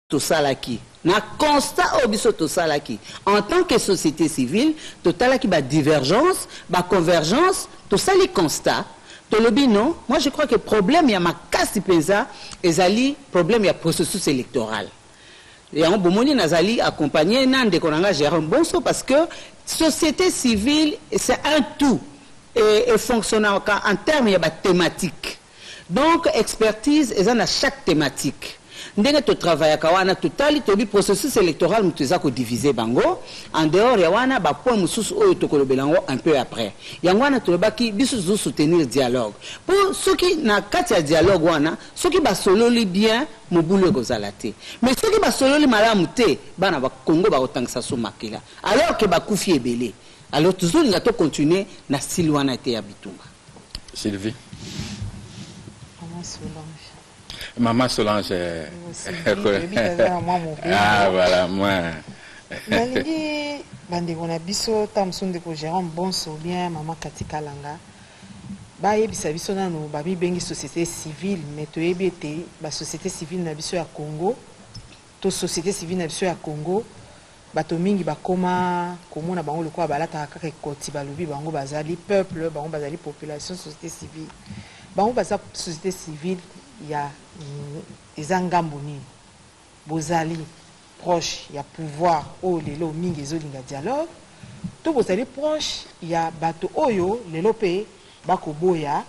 Tosalaki na constat oyo biso tosalaki en tant que société civile, totalaki ba divergence, ba convergence, tosali constat, tolobi non. Moi, je crois que problème ya makasi mpenza ezali problème ya processus électoral. Yango bomoni nazali accompagné na ndeko na nga Jérôme Bonso, parce que société civile, c'est un tout et fonctionnaka en termes ya bathématique. Donc expertise eza na chaque thématique. Ndenge totravaillaka wana, totali, toyebi processus électoral moto eza kodivise bango. En dehors ya wana, bapoint mosusu oyo tokolobela yango un peu après. Yango wana tolobaki biso tozosoutenir dialogue, mpo soki na kati ya dialogue wana, soki basololi bien, mobulu ekozala te. Mais soki basololi malamu te, bana bakongo bakotangisa so makila alors ke bakufi ebele. Alors tozolinga tocontinue na style wana te ya bitumba. Sylvie. Maman Solange. Maman Solange. Ah voilà, moi. Nalingi bandeko na biso, ta mosusu ndeko Jérôme Bonso, bien mama Kati Kalanga, bayebisa biso nano. Bamibengi société civile, mais toyebi ete basociété civile na biso ya Congo to société civile na biso ya Congo, bato mingi bakoma komona bango lokola balataka kaka ekoti. Balobi bango bazali peuple, bango bazali population. Société civile, bango baza société civile ya eza ngambo nini? Bozali proche ya pouvoir oyo lelo mingi ezolinga dialogue, to bozali proche ya bato oyo lelo mpe bakoboya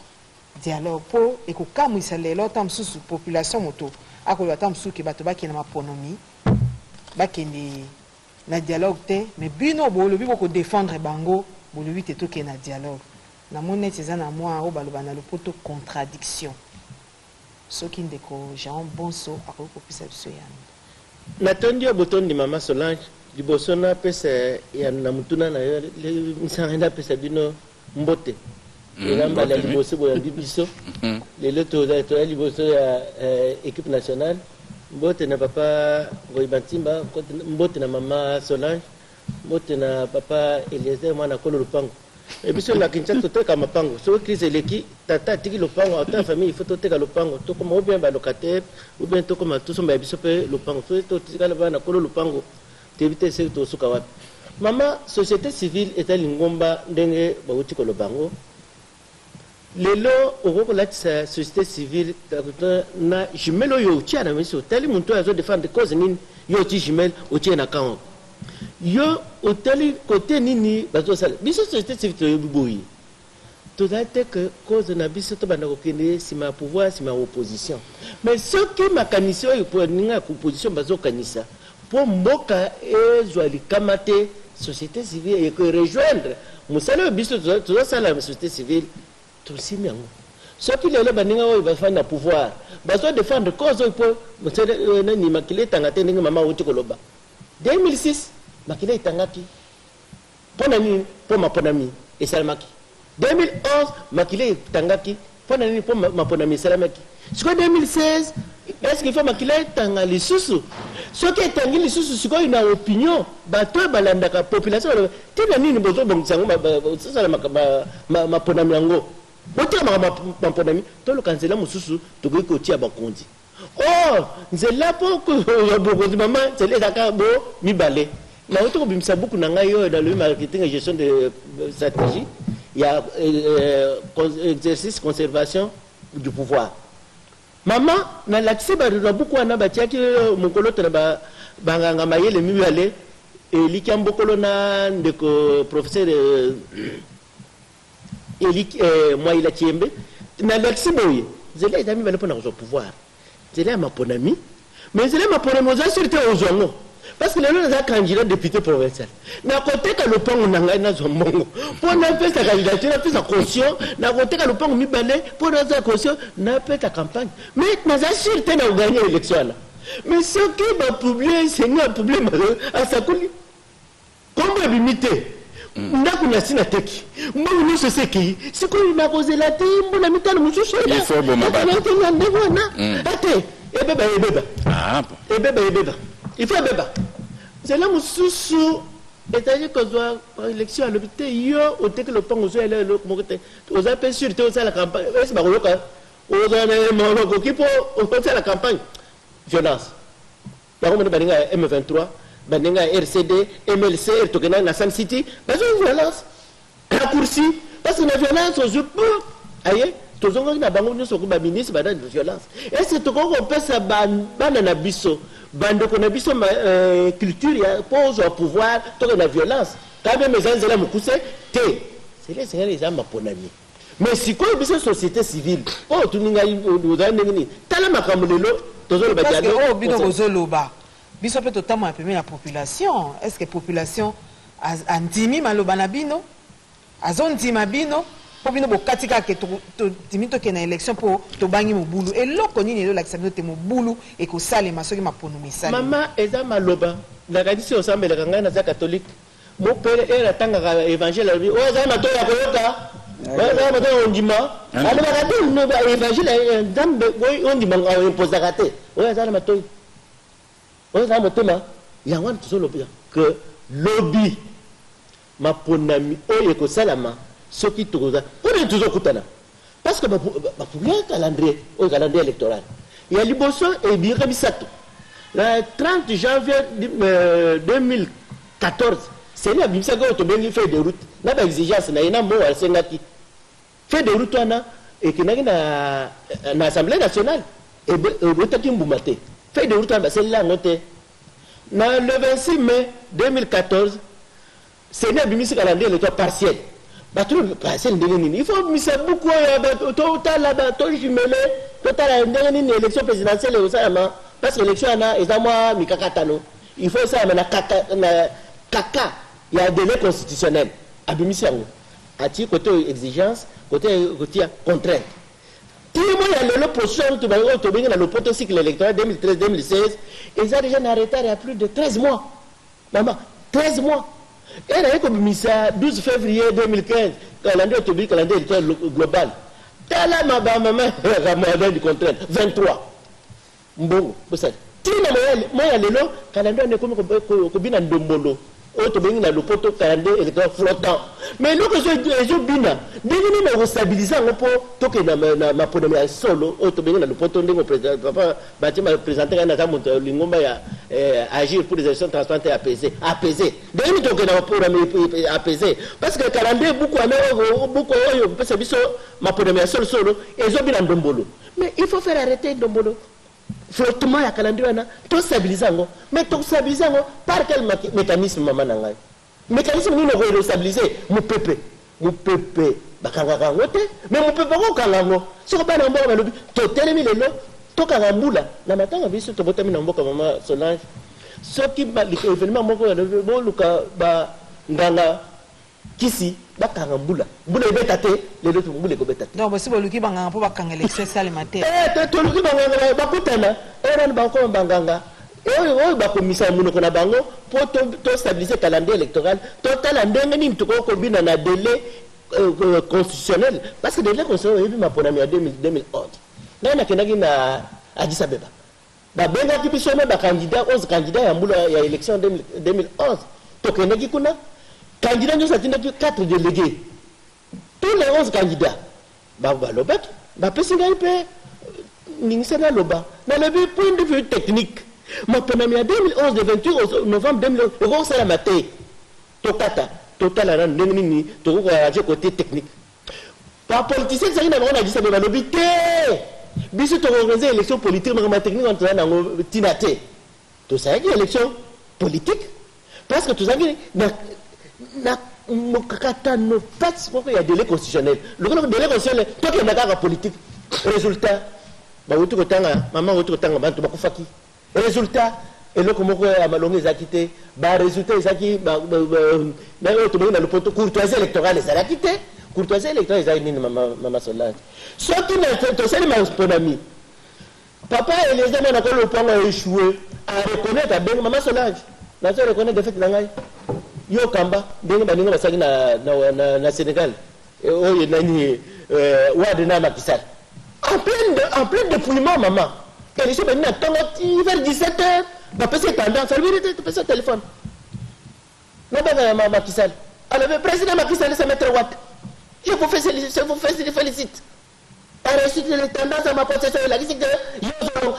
dialogue? Mpo ekokamwisa lelo, ta mosusu population, moto akoloba ta mosusu ke bato bakende maponomi, bakende na dialogue te, mais bino bolobi bokodéfendre bango, bolobi te tokende na dialogue. Namoni neti eza na mwa oyo baloba na lopoto contradiction. Soki ndeko Jean Bonso akoki kopesa biso yango. Natondi yo botondi, mama Solange. Liboso napesa ya na motuna na yo, misanga, napesa bino mbote. Eza mbala ya liboso boyambi biso lelo. Toza liboso ya équipe nationale. Mbote na papa Ngoyiba Ntimba, mbote na mama Solange, mbote na papa Eliezer, mwana kolo lopango. E biso na Kinshasa toteka mapango. Soki crise eleki, tata atiki lopango, ata famille, il faut toteka lopango, tokoma ou bien balocataire ou bien tokoma tosomba ya biso mpe lopango. Soki totikala bana kolo lopango, toyebi te soki tosuka wapi. Mama, société civile eza lingomba. Ndenge bauti koloba yango lelo, okoki kolatisa société civile na jumelle oyo otia na miso. Otali motu oyo azodefendre cause nini, yo oti jumelle, otie na camp, yo otali kote nini bazosala. Biso société civile toyebi boye, tozali te ke cause na biso tobanda kokende nsima ya pouvoir, nsima ya opposition. Mais soki makanisi oyo ninga ya opposition bazokanisa mpo mboka ezwa likama te, société civile ekorejoindre mosala oyo biso tozosala. Société civile tosimi yango. Soki lelo baninga oyo bafandi na pouvoir bazodefendre cause oyo mpo nani, makila etanga te. Ndenge mama auti koloba, 2006 makila etangaki mpo na nini? Mpo maponami esalemaki. 2011 makila etangaki mpo na nini? Mpo maponami esalemaki. Sikoyo 2016, est ce qu'il faut makila etanga lisusu? Soki etangi lisusu, sikoyo na opinion, bato oyo balandaka, population baloba ntina nini bozobongisa yango, bozosala maponami yango? Botika makambo maponami, toluka nzela mosusu tokoki kotia bakonzi. Or nzela mpo ya bokonzi, mama, nzela ezalaka bo mibale. Nauti kobimisa buku na ngai oyo nalobi marketing et gestion de stratégie ya exercice conservation du pouvoir. Mama, nalakisi bato na buku wana, batiaki mokolo to na banganga mayele mibale, Elikia Mbokolo na ndeko professeur Eliki Mwaila Chiembe. Nalakisi boye, nzela eza mibale mpona kozwa pouvoir: nzela ya maponami. Mais nzela ya maponami, oza sûr te ozwa yango, parce que lelo naza candidat député provincial, nakoteka lopango na ngai, nazwa mbongo mpo napesa candidature, napesa caution. Nakoteka lopango mibale mpo nazwa caution, napesa campagne, mais naza sûr te na kogagner élection wana. Mais soki bapublier, CENI apublier, asakoli, kombo ebimi te, ndako na si nateki, mbongo nyonso esi ekei. Sikoyo nakozela te mbula 5 mosusu na ndenge wana ate ebeba, ebeba. Ah, bon. Ebeba, ebeba, il faut ebeba. Nzela mosusu ezali kozwa élection. Alobi te, yo oteki lopango, ozoyela eloko moko te, oza mpe sûr te osala campagne. Esi bakoyoka ozala na makoki mpo osala campagne? Violence. Yango moni baninga ya M23, baninga ya RCD, MLC, tokendaki na Sun City, bazwi violence, raccourci, parce que na violence ozwi aye tozongaki na bango nyonso ba ministre bana de violence. Est-ce que tokoki kopesa bana na biso, bandeko na biso culture ya mpo ozwa pouvoir tokende na violence? Quand même eza nzela mokuse te, sele esengeli eza maponami. Mais sikoyo biso société civile oyo otuni ngai ozali ndenge nini, tala makambo lelo tozoloba. Parce que oyo bino bozoloba, biso mpe totambola pembeni ya population. Est ce que population andimi maloba na bino, azondima bino mpo bino bokati kaka tondimi tokende na élection mpo tobangi mobulu? Eloko nini ezolakisa bino te mobulu ekosalema soki mapono esalemi? Mama, eza maloba. Nakanisi osambelaka, ngai naza catholique. Mopele ere atangaka évangile, alobi oyo azali matoyi ya koyoka, oyo azali matoyi ya kondima. Alobaka te évangile Nzambe oyo ondima oimposaka te. Oyo aza na matoyi, oyo aza na motema, yango wana tozoloba ke lobi maponami oyo ekosalama soki tokoza mpona tozokutana, parce que bapublier calendrier oyo, calendrier électoral ya liboso ebiyaka misato na 30 janvier 2014. CENI abimisaki oyo tobengi feuille de route na baexigence na ye na mbongo asengaki. Feuille de route wana ekendaki na Assemblée nationale, ebotaki mbuma te. Feuille de route wana basalela yango te. Na le 26 mai 2014, CENI abimisi calendrier électoral partiel. Bato, partiel ndenge nini? Il faut bimisa buku oyo totala, tojumeler, totala ndenge nini élection présidentielle ekosalama, parce que élection wana eza mwa mikakatano. Il faut esalama na kaka ya délai constitutionnel. Abimisi yango, atie côté exigence, côté kotia contrainte. Timo ya lelo, processus oyo tobengi na lopoto cycle électoral 2013 2016 eza déjà na retard ya plus de 13 mois. Mama, 13 mois. E naye kobimisa 12 février 2015 calendrier tobengi calendrier électoral global. Tala mabamama ramadan du contrainte 23 mbongo bosali ntina moya. Lelo calendrier wana ekomi kobina ndombolo, oyo tobengi na lopoto calendrier électoral flottant. Mais eloko ezobina ndenge nini okostabiliser yango mpo tokende na maponami ya solo oyo tobengi na lopoto ndenge papa batie baprésente? Ngai naza moto ya lingomba ya Agir pour des élections transparentes et apaisées. Apaisé ndenge nini tokende na maponami apaisé? Parce que calendrier buku wana, buku oyo kopesa biso maponami ya solosolo, ezobina ndombolo. Mais il faut faire arrêter ndombolo, flottement ya calendrier wana, tostabiliser yango. Mais tostabiliser yango par quel mécanisme, mama na ngai? Mécanisme nini okoyostabiliser mopepe? Mopepe bakangaka yango te, mais mopepe bakokanga yango soki bana mboka balobi totelemi lelo tokanga mbula. Na matanga biso tobotami na mboka, mama Solange, soki événement moko balobi boluka banganga kisi bakanga mbula, mbula ebeta te. Lelo mbula ekobeta te. Donc bosi boluki banganga mpo bakanga élection esalema te? Toluki banganga bakutana oyo nani bakokoma banganga oyo oyo bakomisa monoko na bango mpo tostabiliser calendrier électoral, totala ndenge nini tokoki kobina na délai constitutionnel. Parce que délai constitutionnel, oyebi maponami ya 2011, ngai nakendaki na Addis Abeba, babengaki biso na bacandidat, 11 candidat ya mbula ya élection 2011. Tokendaki kuna, candidat nyonso atindaki 4 délégués. Tous les 11 candidats balobaki, bapesi ngai mpe ningisa naloba. Nalobi point de vue technique, maponami ya 2011, le 28 novembre 2011, ekokosalama te. Tokata, totala nanu ndenge nini tokoki koarranger côté technique. Bapoliticien ezalaki na bango na Addis, balobi te, biso tokoorganiser élection politique, makambo ya technique wana toza nango ntina te. Tosalaki élection politique parce que tozalaki na mokakatano pasi moko ya délai constitutionnel. Lokola délai constitutionnel, tokenda kaka politique. Résultat, bawuti kotanga, mama awuti kotanga, bantu bakufaki. Résultat, eloko moko ya malongo ezalaki te. Barésultat ezalaki oyo tobengi na lopoto courtoisie électorale ezalaki te. Courtoisie électorale ezalaki nini, mama Solange? Soki tosali maponami, papa Eliezer mwana kolo lopango aéchoué, areconnaître, abengi mama Solange: nazo reconnaître défaite na ngai, yo kamba. Ndenge baninga basalaki na Sénégal, oyo nani, Wade na Macky Sall, en plein dépouillement. Mama, élection bani na ntongo ti vers 17 heures, bapesi tendance, alobi te, topesi téléphone, nabenga Macky Sall. Alobi: président Macky Sall, c'est maître Wade, je vous félicite, je vous félicite. La réussite de tendance à ma possession elakisi ke yo.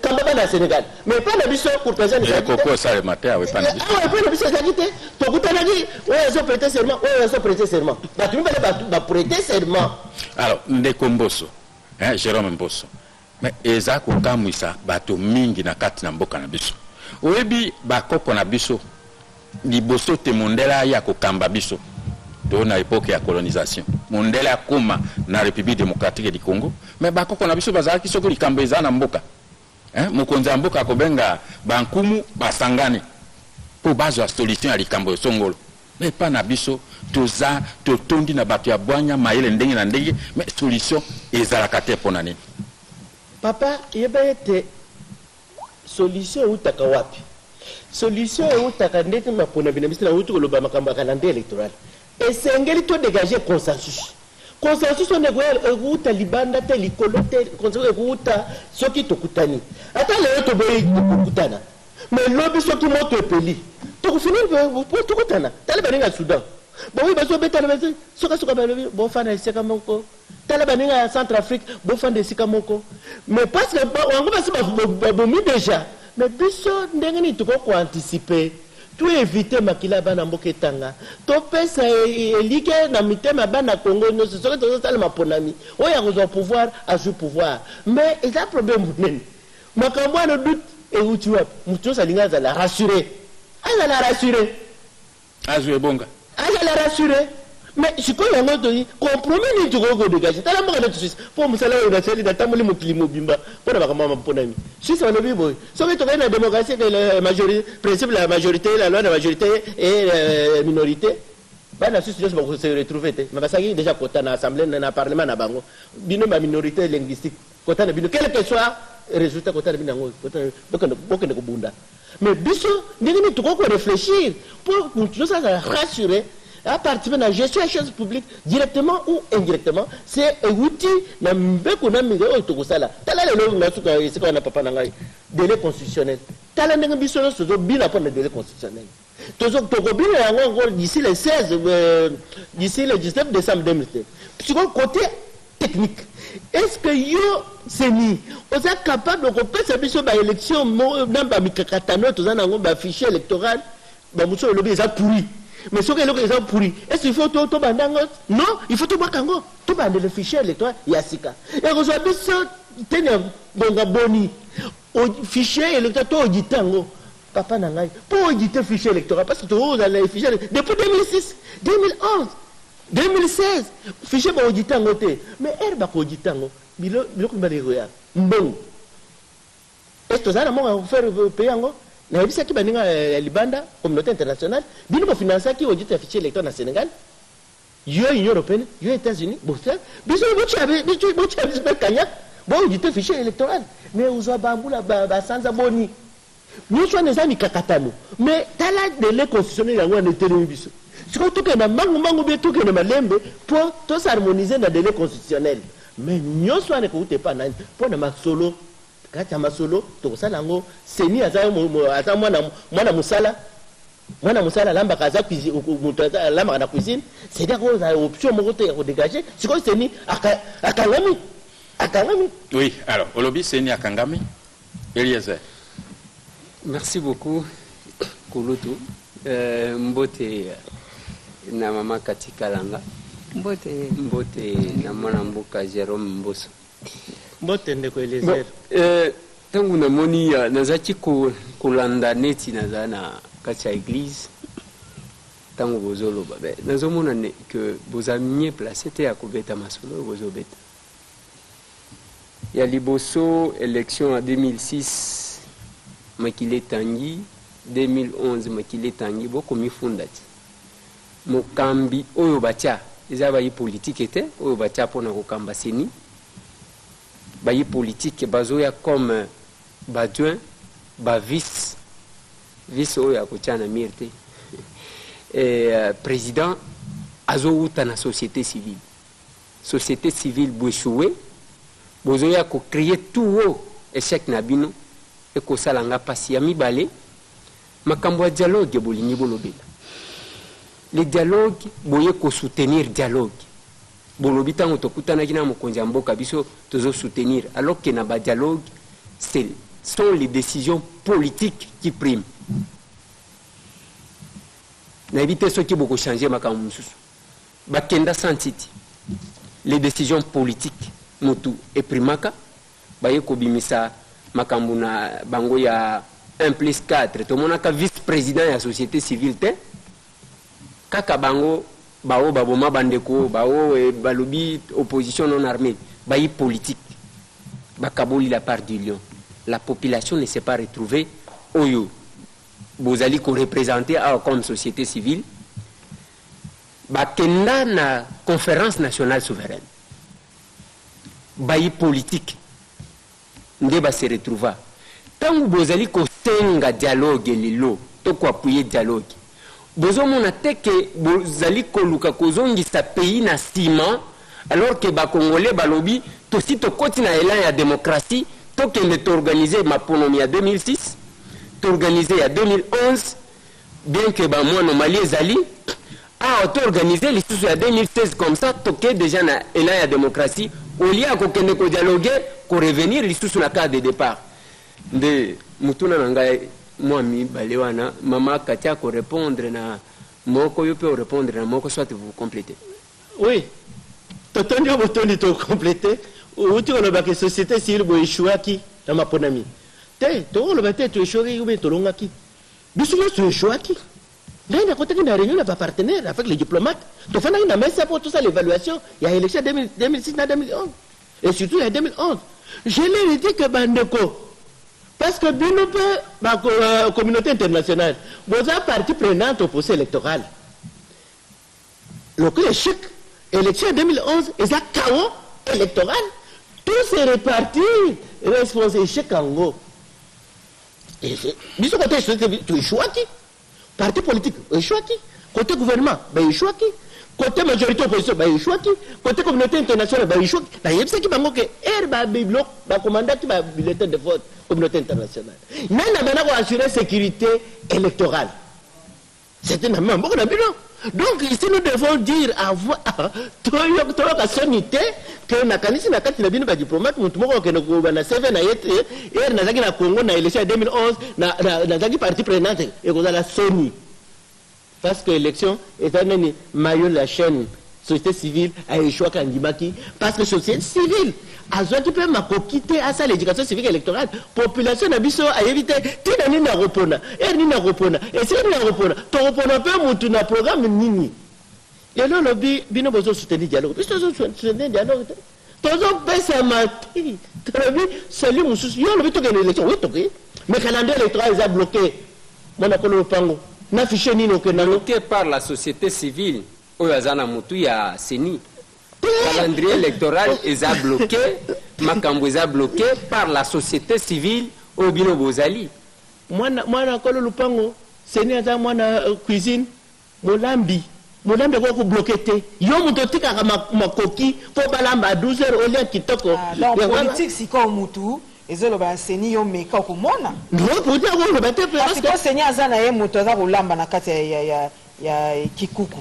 Kamba bana ya Sénégal, mais epai na biso courtoisie ezalaki te. Ekoki osalema te awa epai na biso. Awa epai na biso ezalaki te. Tokutanaki, oyo azo prêter serment, oyo azo prêter serment, bato mibale ba prêter serment. Alors, ndeko Mboso, hein, Jérôme Mboso, mais eza kokamwisa bato mingi na kati na mboka na biso. Oyebi, bakoko na biso, liboso te mondele aya kokamba biso, to na époque ya colonisation, mondele akóma na République démocratique du Congo, mais bakoko na biso bazalaki, soki likambo eza na mboka, hein, mokonzi ya mboka akobenga bankumu, basangani mpo bazwa solution ya likambo songolo. Mais epa na biso, toza totondi na bato ya bwanya, mayele ndenge na ndenge, mais solution ezalaka te. Mpo na nini? Papa, yeba ete solution eutaka wapi? Solution eutaka ndenge mapona bina biso. Nauti koloba makambo ya calendrier électoral. Esengeli todégage consensus. Consensus wana ekouta libanda te, likolo te. Consensus ekouta soki tokutani. Ata lelo toboyi kokutana, mais lobi soki moto epeli, tokofinir po tokutana. Tala baninga ya Soudan, boyi bazobetana, sokasuka balobi bofanda esika moko. Tala baninga ya Centre Afrique, bofanda esika moko. Mais parce que yango basi babomi déjà. Mais biso, ndenge nini tokoki koanticiper to éviter makila ya bana mboka etanga? Topesa elike na mitema ya bana Congo nyonso, soki tozosala maponami, oyo akozwa pouvoir azwi pouvoir. Mais eza problème monene, makambo wana. Doute euti wapi? Moto nyonso alingi azala rassuré, azala rassuré. Azwi ebonga. Azala rassuré. Mais sikoyo yango toyi compromis nini tokoki kodégage? Tala mboka neti Suisse. Mpo mosala oyo nasali, natamboli mokili mobimba mpo na makambo ya maponami. Suisse balobi boye: soki tokei na démocratie, que la majorité, principe la majorité, la loi de majorité et minorité, bana Suisse nyonso bakose retrouver te. Mais basalaki déjà kota na assemblée, na parlement na bango: bino baminorité linguistique, kota na bino, quel que soit résultat, kota na bino yango, bokende kobunda. Mais biso, ndenge nini tokoki koréfléchir mpo motu nyonso azala rassuré, aparticiper na gestion ya chose publique directement ou indirectement? C'est euti na mbeko na mingi oyo tokosala. Tala lelo na suka esika wana, papa na ngai, délai constitutionnel. Tala ndenge biso nyonso tozobina mpo na délai constitutionnel. Tokobina yango encore d'ici le 16, d'ici le 19 décembre 2007. Sikoyo, côté technique, est ce que yo CENI oza capable kopesa biso baélection na bamikakatano oyo toza nango? Bafichier électoral, bamosusu olobi eza pourri. Mais soki eloko eza pourri, est ce qu'il faut tobanda yango? Non, il faut tobwaka yango, tobandela fichier électoral ya sika. Ekozwa biso tene ya ngonga boni fichier électoral to audite yango, papa na ngai? Mpo audite fichier électoral, parce que tozala fichier depuis 2006, 2011, 2016, fichier baaudite yango te. Mais ere bakoaudite yango, biloko mibale ekoya: mbongo. Est ce tozala na mbongo ya kofaire paye yango? Nayebisaki baninga ya libanda, communauté internationale: bino bofinansaki audit ya fichier électoral na Sénégal, yo Union européenne, yo États-Unis, biso botia biso mpe kanya boaudite fichier électoral. Mais ozwa bambula, basanza boni? Nyonso wana eza mikakatano. Mais tala délai constitutionnel yango wana etelemi biso. Sikoyo tokende mbangu mbangu bie, tokende malembe mpo tosharmonise na délai constitutionnel? Mais nyonso wana ekouta epa nani? Mpo na masolo, kati ya masolo tokosala yango. CENI aza mwana mosala, mwana mosala alambaka, aza moto alambaka na cuisine. C'est-à-dire ozala option moko te ya kodégage. Sikoyo CENI akangami, akangami. Oui, alors olobi CENI akangami. Eliezer. Merci beaucoup, kulutu. Mbote na mama Kati Kalanga. Mbote. Mbote na mwana mboka Jérôme Mboso. Mbote, ndeko Eliezer. Ntango namoni, nazalaki kolanda neti naza na kati ya église. Ntango bozoloba, nazomona ke boza mieux placé te ya kobeta masolo oyo bozobeta. Ya liboso, élection ya 2006, makili etangi. 2011, makili etangi. Bokomifunda ti mokambi oyo batya eza bayi politike te. Oyo batya mpona kokamba CENI, bayi politike bazoya comme baadjoint, bavice, vice oyo akotya na mire te. Président azowuta na société civile. Société civile boéchoué, bozoya kocrier tout haut échec na bino, ekosala nga mpasi. Ya mibale, makambo ya dialogue bolingi bolobela. Le dialogue, boye kosoutenir dialogue. Bolobi ntango tokutanaki na mokonzi ya mboka, biso tozosoutenir, alors ke na badialogue Ce sont les décisions politiques qui priment. Nayebi te soki bokochange makambo mosusu. Bakenda Sun City, les décisions politiques motu eprimaka. Baye kobimisa makambo na bango ya 1 plus 4, tomonaka vice président ya société civile te. Kaka bango bao baboma bandeko bao, balobi opposition non armée. Bayi politique bakaboli la part du lion. La population ne s'est pas retrouvée. Oyo bozali koreprésente awa comme société civile, bakenda na Conférence nationale souveraine, bayi politique nde base retrouva. Ntango bozali kosenga dialogue lelo to koappuyer dialogue, bozomona te ke bozali koluka kozongisa pays na nsima, alors ke Bacongolais balobi tosi tokoti na élan ya démocratie? Tokende toorganize maponomi ya 2006, toorganize ya 2011, bien que bamwa anomalie ezali awa, toorganize lisusu ya 2016. Comme ça toke déjà na élan ya démocratie, au lieu ya kokende kodialogue, korevenir lisusu na case de départ. Nde mutuna na ngai mwa mibale wana. Mama Katia korépondre na moko, yo mpe orépondre na moko, soit vous complétez. Oui, totondi oyo botondi, tokomplete. Outi kolobaka société civile boéchouaki na maponami te. Tokoloba te toéchouaki ou tolongaki. Biso nyonso toéchouaki. Ngai nakotaki na réunion na bapartenaire avec les diplomates, tofandaki na mesa mpo tosala évaluation ya élection 2006 na 2011 et surtout ya 2011. Je leur ai dit que bandeko, parce que bino mpe bacommunauté internationale boza partie prenante au procès électoral, lokola échec élection ya 2011 eza chaos électoral, tout se répartir responsable échec yango. Biso côté société toéchouaki, parti politique échouaki, côté gouvernement baéchouaki, côté majorité opposition baéchouaki, côté communauté internationale baéchouaki. Nayebisaki bango ke ere babiloko bakomandaki babulletin de vote, communauté internationale nani abanda koassurer sécurité électorale? C'était na mboka na bino. Donc ici nous devons dire toyoka soni te ke nakanisi na kati na bino badiplomate, motu moko okende koloba na CV na ye te: ere nazalaki na Congo na élection ya 2011, nazalaki partie prenante. Ekozala soni, parce que élection eza nani maillon la chaîne. Société civile aéchouaki, andimaki, parce que société civile azwaki mpe makoki te asala éducation civique électorale. Population na biso ayebi te ntina nini akopona, ere nini akopona, esika nini akopona, tokopona mpe mutu na programme nini. Lelo olobi bino bozosoutenir dialogue. Biso tozosoutenir dialogue te, tozopesama te. Tolobi seli mosusu. Yo olobi tokende élection. Oui, toke, mais calendrier électoral eza bloqué. Mwana kolo lopango, na fichier nini okende nango? Bloqué par la société civile oyo aza na motu ya CENI. Calendrier électoral eza bloqué, makambo eza bloqué par la société civile oyo bino bozali. Mwana kolo lupango, CENI aza mwana cuisine, molambi. Molambi akoki kobloquer te. Yo moto otikaka makoki mpo balamba à 12 heures, olia kitoko. Ah, donc politique sikoyo mutu ezoloba ya CENI, yo meka okomona. Non, politique akoloba te. Parce que CENI aza na ye moto aza kolamba na kati ya kikuku.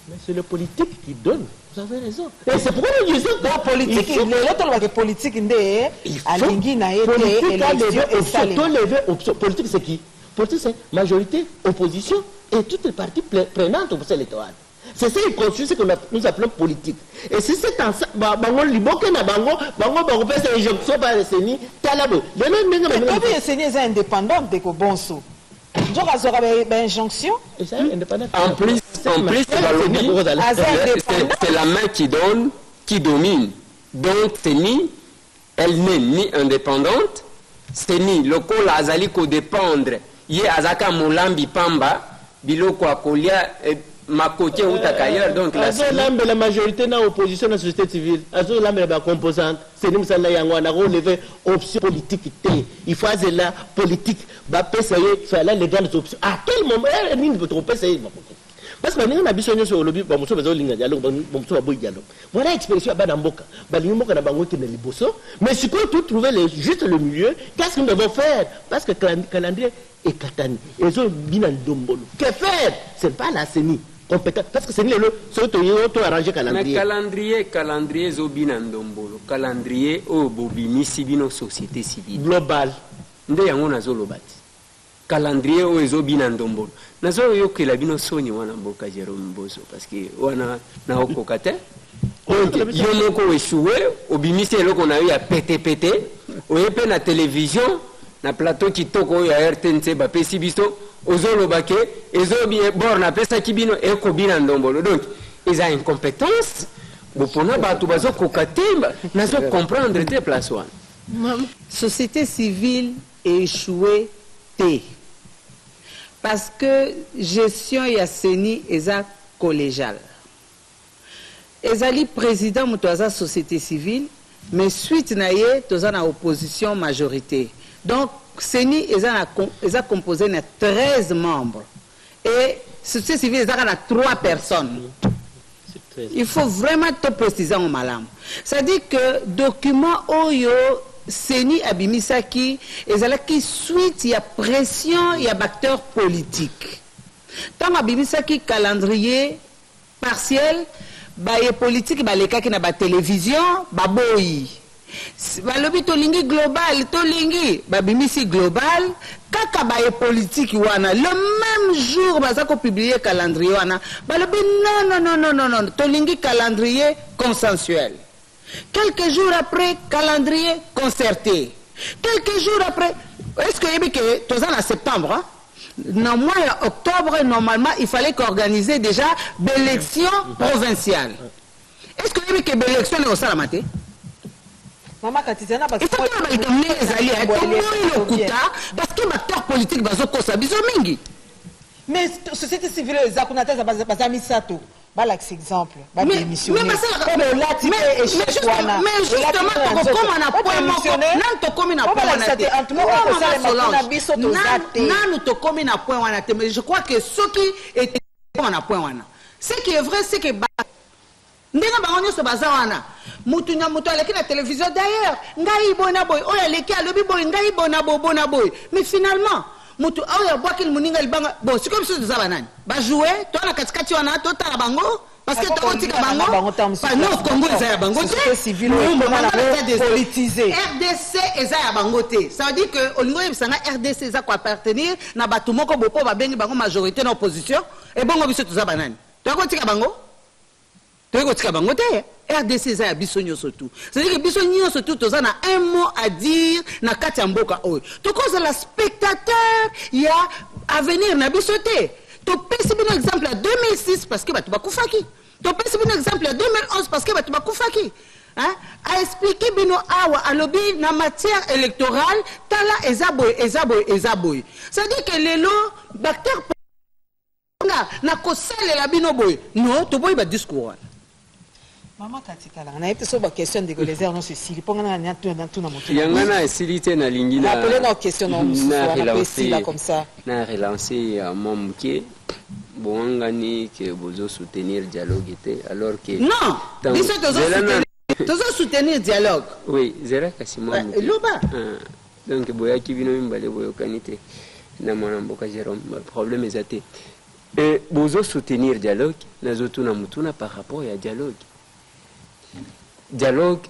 Mais c'est le politique qui donne. Vous avez raison. Et c'est pourquoi nous disons que donc politique, lelo tolobaka politique nde alingi na ye te élection esalema. Option politique, c'est qui? Politique, c'est majorité, opposition et toutes les parties prenantes au procès électoral. C'est ça qui constitue ce que nous appelons politique. Et si c'est ensemble, bango liboke na bango, bango bakopesa injonction par CENI, tala boye. Lelo ndenge bango tobi CENI eza indépendante, ndeko Bonso, nzoka azwaka bainjonction. En plus, balobi, c'est la main qui donne, qui domine. Donc CENI, elle n'est ni indépendante. CENI, lokola azali kodépendre, ye azaka molambi pamba, biloko akolia, makoki eutaka ailleurs. Donc la azolambela majorité na opposition na société civile, azolambela bacomposante. CENI mosala yango wana, akolever option politique te. Il faut azela politique bapesa ye fala les grandes options. À quel moment nini tokopesa ye makoki? Parce que baninga na biso nyonso olobi, bamosusu bazolinga dialogue, bamosusu baboyi dialogue. Voilà expression ya bana mboka, balingi mboka na bango ekende liboso. Mais sikoyo tout trouver le, juste le milieu. Qu'est-ce que nous devons faire? Parce que calendrier ekatani, ezobina ndombolo. Que faire? C'est pas la CENI. Compétent parce que CENI lelo soki toye to arranger Mais calendrier. Calendrier, calendrier ezobina ndombolo. Calendrier oyo bobimisi bino société civile global. Nde yango nazoloba ti calendrier oyo ezobina ndombolo, nazoyokela bino soni wana mboka Jérôme Mboso, parce que wana naokoka te. Donc yo moko oéchoué, obimisi eloko na yo ya petepete, oye mpe na télévision, na plateau kitoko oyo ya RTNC bapesi biso, ozoloba ke ezobi bor napesaki bino ekobina ndombolo. Donc eza incompétence bopona bato bazokoka te, nazocomprendre te place wana. Société civile échoué te, parce que gestion ya CENI eza collégiale. Ezali président moto aza société civile, mais suite na ye toza na opposition, majorité. Donc CENI eza composé na 13 membres et société civile ezaka na 3 personnes. Il faut vraiment to préciser yango malamu. C'est-à-dire que document oyo CENI abimisaki ezalaki suite ya pression ya baacteur politique. Ntango abimisaki calendrier partiel, baye politike balekaki na batélévision, baboyi, balobi tolingi global, tolingi. Babimisi global kaka, baye politike wana, le même jour baza kopublier calendrier wana, balobi non, non, non, non, non, non, tolingi calendrier consensuel. Quelques jours après, calendrier concerté. Quelques jours après, est ce que oyebi ke toza na septembre, hein? Na mois ya octobre, normalement il fallait qu'organiser déjà baélection provinciale. Est ce que oyebi ke baélection ndenge osalama te? Mama Katizana. Il faut toloba likambo ndenge ezali. Toboyi lokuta, parce que baacteur politique bazokosa biso mingi. Mais société civile oyo eza kuna te, baza misato, balakisa exemple, badémissionner. Olati mpe échec wana. Mais justement, tokokóma na point moko, nanu tokomi na point wana te. Wana biso toza te. Nanu tokomi na point wana te, mais je crois que soki ekoma na point wana, ce qui est vrai, c'est que ndenge bango nyonso baza wana, mutu na mutu aleki na télévision, d'ailleurs ngai boye na boye, oyo aleki alobi boye, ngai boye na boye, boye na boye, mais finalement mutu oyo abwaki moninga libanga. Bon, sikoyo biso toza banani? Bajoue to na katikati wana, totala bango, parce que tokotika bango. Non, Congo eza ya bango te. RDC eza ya bango te. Ça veut dire que olingi oyebisanga RDC eza koappartenir na bato moko bo mpo babengi bango majorité na opposition. Ebongo biso toza banani? Tokotika bango, toyei kotika bango te. RDC eza ya biso nyonso tu. C'est-à-dire que biso nyonso tu toza na un mot à dire na kati ya mboka oyo. Tokozala spectateur ya avenir na biso te. Topesi bino exemple ya 2006 parce que bato bakufaki. Topesi bino exemple ya 2011 parce que bato bakufaki. Hein? Aexpliquer bino awa, alobi na matière électorale, tala, eza boye, eza boye, eza boye. C'est-à-dire que lelo baacteur nga na kosalela bino boye, non, toboyi badiscours wana. Mama Katikala, nayebi te so baquestion ndeko Lezer nyonso esili, mpo nga natuna motu. Yango na esili te, nalingi Rappeler na question na mosusu wana mpe esila comme ça. Na relance ya mwa moke. Bowangani ke bozosoutenir dialogue te, alors que Non, biso tozosoutenir dialogue. Oui, zela kasi mwa moke. Loba. Donc boyaki bino mibale, boyokani te na mwana mboka Jérôme, problème eza te. Bozosoutenir dialogue, nazotuna motuna par rapport ya dialogue. Dialogue,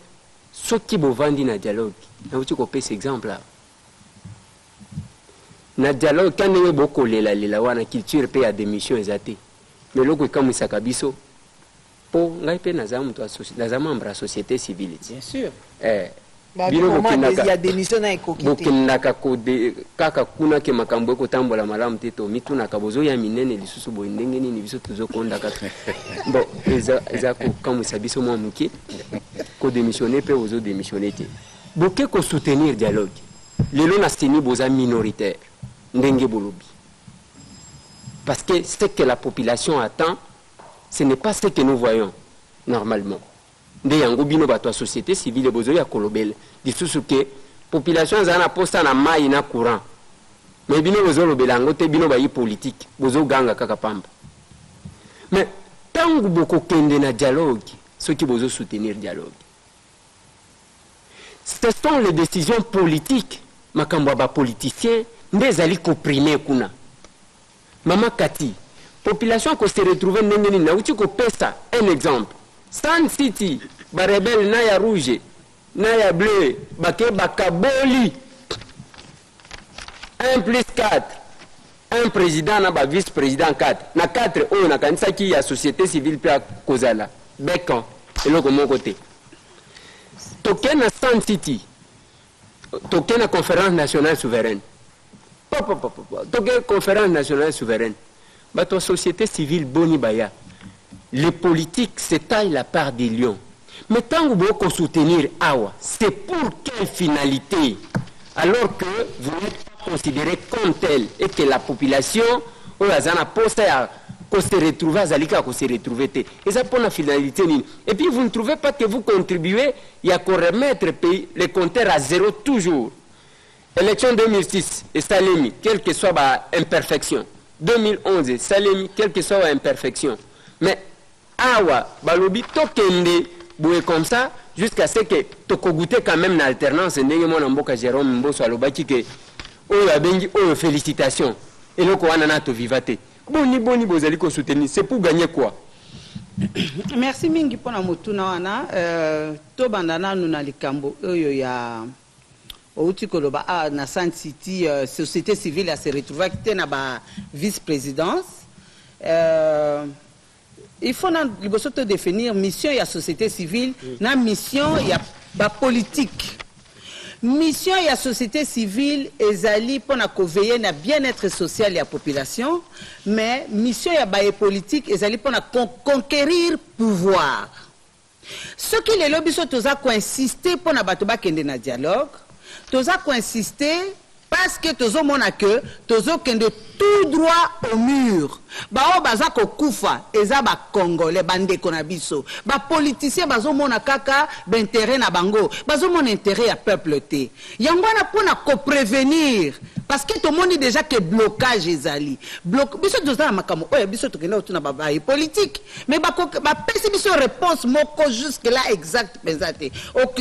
soki bovandi na dialogue, nauti kopesa exemple awa na dialogue ka ndenge bokolelalela wana, culture mpe ya démission eza te. Mais eloko ekamwisaka biso, mpo ngai mpe naza moto, naza membre ya société civile. Bien sûr. Bino ya démission na ekoki te. Bokendaka kaka kuna ke makambo ekotambola malamu te. To mitunaka, bozoya minene lisusu boye ndenge nini? Biso tozokonda kaka. Bon, eza kokamwisa biso mwa moke. Kodémissionner mpe ozodémissionner te, boke kosoutenir dialogue. Lelo na CENI boza minoritaire ndenge bolobi, parce que ce que la population attend, ce n'est pas ce que nous voyons normalement. Nde yango bino bato ya société civile bozoya kolobela lisusu ke population ezala na posa na mai na courant, mais bino bozolobela yango te. Bino bayi politique bozoganga kaka pamba. Mais ntango bokokende na dialogue, soki bozosoutenir dialogue, ce sont les décisions politiques, makambo ya bapoliticien nde ezali koprimer kuna. Mama Kati, Population ko se retrouver ndenge nini? Nauti kopesa un exemple. Sun City, ba rebelle na ya rouge na ya bleu bake bakaboli 1 plus 4, un président na ba vice président 4 na 4 oyo nakanisaki ya société civile mpe akozala bekan eloko moko te. Toke na Sun City, toke na Conférence nationale souveraine, pa, pa, pa, pa, toke Conférence nationale souveraine, bato ya société civile boni baya? Les politiques se taillent la part des lions. Mais ntango bokosoutenir awa, c'est pour quelle finalité, alors que vous n'êtes pas considéré comme tel et que la population oyo aza na posa ya kose retrouver azali kaka kose retrouver te? Eza mpona finalité nini? Et puis, vous ne trouvez pas que vous contribuez ya koremettre pays, les compteurs à zéro toujours? Élection 2006 esalemi, quelle que soit ba imperfection. 2011 esalemi, quelle que soit ba imperfection. Mais awa balobi tokende boye comme ça jusqu'à ce que tokogoûter quand même na alternance, ndenge mwana mboka Jérôme Mboso alobaki ke oyo abengi oyo félicitation, eloko wana na toviva te. Boni boni bozali kosoutenir? C'est pour gagner quoi? Merci mingi mpona motuna wana. Tobanda nanu na likambo oyo ya outi koloba na Sun City, société civile ase retrouvaki te na ba vice présidence. Il faut na liboso to définir mission ya société civile na mission ya bapolitique. Mission ya société civile ezali mpona koveiller na bien-être social ya population, mais mission ya baye politique ezali mpona conquérir pouvoir. Soki lelo biso toza koinsiste mpona bato bakende na dialogue, toza koinsiste parce que tozomona ke tozokende tout droit au mur. Baoyo baza kokufa eza bacongolais, bandeko na biso. Bapoliticien bazomona kaka baintérêt na bango, bazomona intérêt ya peuple te. Yango wana mpona koprévenir, parce que tomoni déjà ke blocage ezali. Biso toza na makambo oyo biso tokenda kotuna babaye politique, mais bapesi biso réponse moko jusque là exact mpenza te.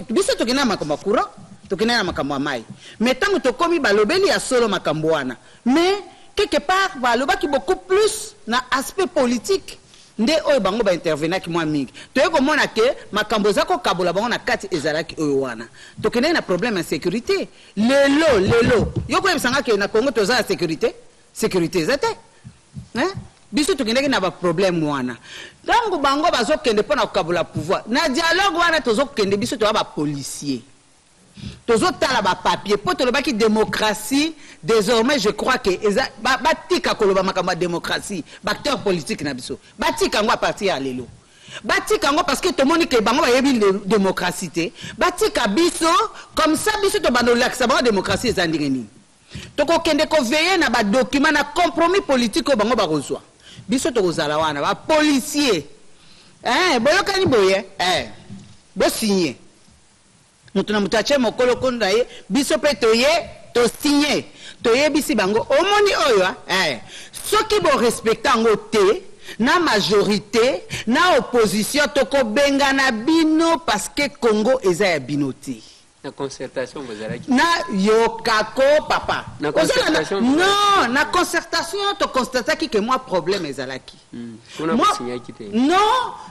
Biso tokenda na makambo ya courant, tokende na makambo ya mai, mais ntango tokómi, balobeli ya solo makambo wana, mais quelque part balobaki beaucoup plus na aspect politique nde oyo bango baintervenaki mwa mingi. Toye komona ke makambo eza kokabola bango na kati ezalaki oyo wana. Tokendeki na problème ya sécurité. Lelo lelo yo koyebisanga ke na Congo toza na sécurité? Sécurité eza te, hein? Biso tokendeki na baproblème wana. Ntango bango bazokende mpo na kokabola pouvoir na dialogue wana, tozokende, biso toya bapolicier, tozotala bapapier mpo tolobaki démocratie. Désormais, je crois que eza batika koloba makambo ya démocratie. Baacteur politique na biso batika yango. À partir ya lelo batika yango, parce que tomoni ke bango bayebi démocratie te. Batika biso comme ça, biso tobanda olakisa bango démocratie eza ndenge nini. Tokokende koveiller na badocument na compromis politique oyo bango bakozwa. Biso tokozala wana bapolicier. Boyokani boye, bosinye, moto na moto atie mokolo kondo na ye, biso mpe toye tosinye. Toyebisi bango: omoni oyo, soki borespecte yango te, na majorité na opposition tokobengana bino, parce que Congo eza ya bino te. Na concertation bozalaki? Na yokako, papa. Na Ozala concertation? Non, na concertation toconstataki ke mwa problème ezalaki. Kuna bosinyaki te? Non,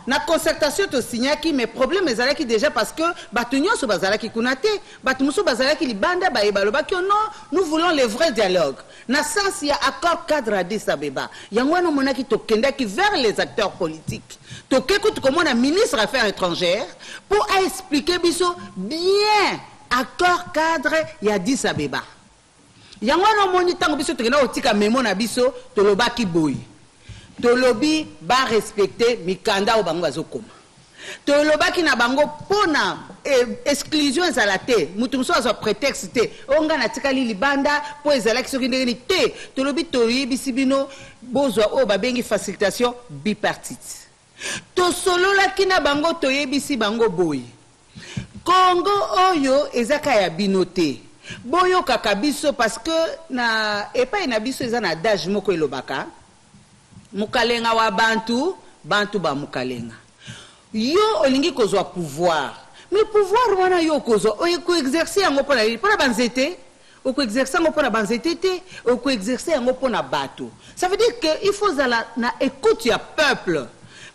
na concertation tosinyaki, mais problème ezalaki déjà, parce que bato nyonso bazalaki kuna te. Bato mosusu bazalaki libanda. Baye balobaki: oh non, nous voulons le vrai dialogue na sens ya accord cadre Addis Abeba. Yango wana omonaki tokendaki vers les acteurs politiques, toke kutu komona ministre affaires étrangères pour aexpliquer biso bien accord cadre ya Addis Abeba. Yango wana omoni ntango biso tokenda kotika memo na biso, tolobaki boye: tolobi barespecte mikanda oyo bango bazokoma. Tolobaki na bango mpona exclusion ezala te, moto mosusu azwa prétexte te: oyo ngai natikali libanda mpo ezalaki soki ndenge nini te. Tolobi, toyebisi bino, bozwa oyo babengi facilitation bipartite. Tosololaki na bango, toyebisi bango boye: Kongo oyo ezaka ya bino te, boyokaka biso, parce que na epai na biso eza na adage moko elobaka: mokalenga wa bantu, bantu ba mokalenga. Yo olingi kozwa pouvoir, mais pouvoir wana yo okozwa, oye koexerce yango mpona nini? Mpona banzete? Okoexerce yango mpo na banzete te, okoexerce yango mpo na bato. Ça veut dire que il faut ozala na écoute ya peuple,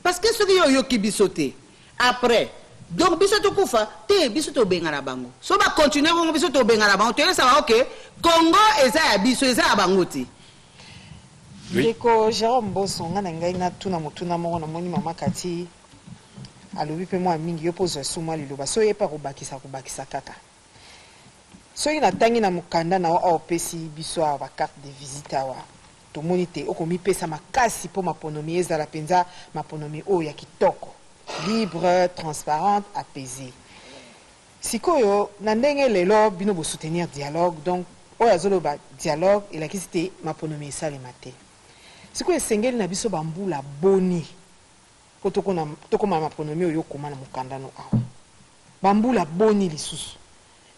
parce que soki yo oyoki biso te, après donc biso tokufa te. Biso tobengana bango. So bacontinue bongo, biso tobengana bango, toyebisa bango ke Congo eza ya biso, eza ya bango te. Oui. Ndeko Jérôme Boso, nga na ngai natuna motuna moko. Namoni mama Kati alobi mpe mwa mingi, yo mpo ozwa su mwa liloba. So oyepa kobakisa, kobakisa kaka. Soki natangi na mokanda na yo awa, opesi biso awa bacarte de visite awa, tomoni te okomipesa makasi mpo maponomi ezala mpenza maponomi oyo ya kitoko, libre, transparente, apaisé. Sikoyo na ndenge lelo bino bosoutenir dialogue, donc oyo azoloba dialogue elakisi te maponomi esalema te. Sikoyo esengeli na biso bambula boni po tokóma maponomi oyo okoma na mokandano awa? Bambula boni lisusu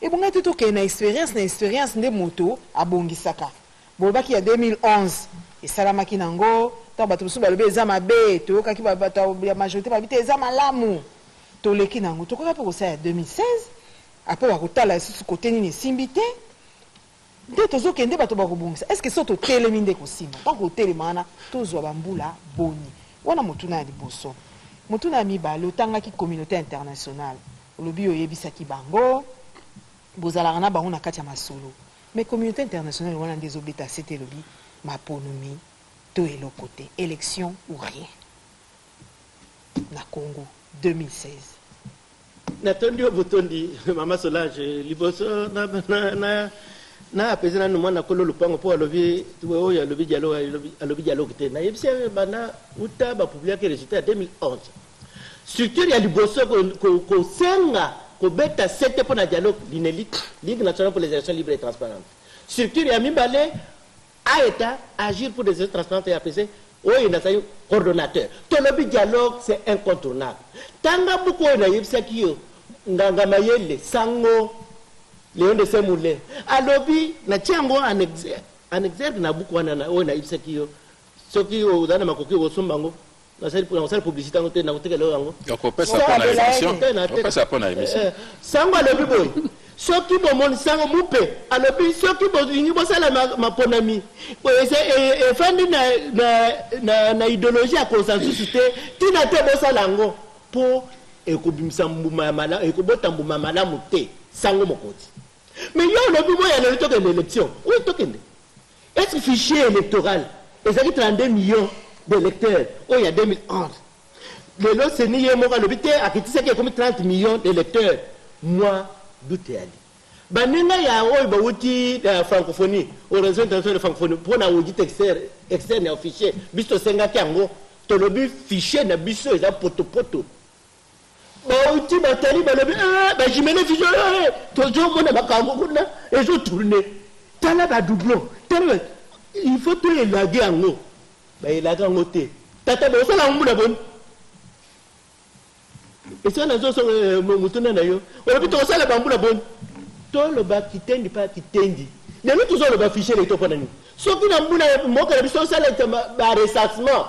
ebongai te? Tokende na expérience, na expérience nde moto abongisaka. Bolobaki ya 2011 esalamaki nango, ntango bato mosusu balobi eza mabe, toyokaki bato ya majorité balobi te eza malamu, toleki nango. Tokoka mpe kosala ya 2016, après bakotala lisusu kote nini esimbi te, nde tozokende, bato bakobongisa. Est ce que so totelemi nde kosimba? Ntango kotelema wana, tozwa bambula boni? Wana motuna ya liboso. Motuna ya mibale, otangaki communauté internationale, olobi oyebisaki bango, bozalaka na bango na kati ya masolo. Mais communauté internationale wana nde ezobeta sete, elobi maponomi to eloko te, élection ou rien na Congo 2016. Natondi yo botondi, mama Solange. Liboso na apesi nanu mwana kolo lupango, mpo alobi oyo alobi dialogue, alobi dialogue te. Nayebisi ye, banda uta bapubliaki résultat ya 2011, structure ya liboso kosenga kobeta sete mpo na dialogue, LINELIT, Ligue nationale pour les élections libres et transparentes. Structure ya mibale, AETA, Agir pour des élections transparentes et apaisées, oyo nazali coordonnateur. Tolobi dialogue, c'est incontournable. Tanga buku oyo nayebisaki yo, nganga mayele sango Léon de Saint-Moulin alobi, natia yango en exergue na buku wana oyo nayebisaki yo. Soki oza na makoki, okosomba yango. Nasali publicité yango te, nakotekela yo yango. Okopesa mpo na émission, opesa mpo na émission. Sango alobi boye, soki bomoni sango mupe alobi, soki bolingi bosala maponami efandi na idéologie ya consensus te, ntina te bosala yango, mpo ekobimisa mbuma ya malamu, ekobota mbuma ya malamu te. Sango mokonzi, mais yo olobi boya lelo tokende élection oyo tokende. Est ce que fichier électoral ezalaki 32 millions d'électeurs oyo ya 2011? Lelo CENI ye moko alobi te, akitisaki, ekomi 30 millions d'électeurs. Moi doute eyali baninga ya oyo bawuti na francophonie, Organisation internationale de francophonie, mpo na audit externe ya fichier. Biso tosengaki yango, tolobi fichier na biso eza potopoto. Bauti batali, balobi bajumele fichier, tozomona makambo kuna ezotourne, tala badoublon, tala il faut toélaguer yango. Baélaguer yango te. Tata, bosala yango mbula boni? Esika nazosonga motuna na yo, olobi tokosala bambula boni? Toloba kitendi mpa kitendi. Lelo tozoloba fichier électoral mpo na nini? Soki na mbula mboka na biso osala barecensement,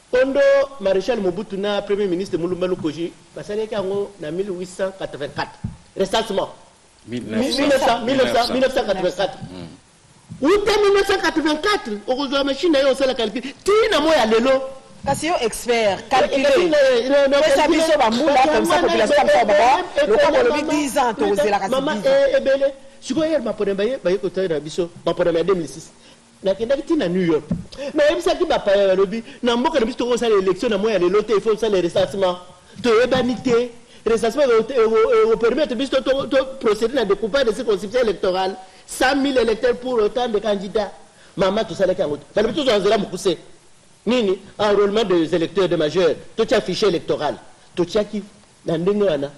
kondo maréchal Mobutu na premier ministre Mulumba Lukoji basalaki yango na 1884, recensement 1984. Uta 1984, okozwa machine na yo, osala calcul ntina mo ya lelo. Kasi yo expert, calcule, pesa biso bambula, comme ça population kamsa baba lokola bolobi 10 ans, tokozelaka. Mama, ebele. Sikoyo yere maponami baye kotala na biso, maponami ya 2006, nakendaki ntina New York, nayebisaki bapaya, balobi na mboka na biso tokosala élection na moi ya lelo te, il faut osala recensement. Toyebani te, recensement ekopermettre biso to procéder na découpage de circonscription électorale, 100 000 électeurs pour autant de candidats. Mama, tosalaki yango te. Balobi tozwa nzela mokuse nini, enrôlement des électeurs de majeurs, totia fichier électoral. Totiaki na ndenge wana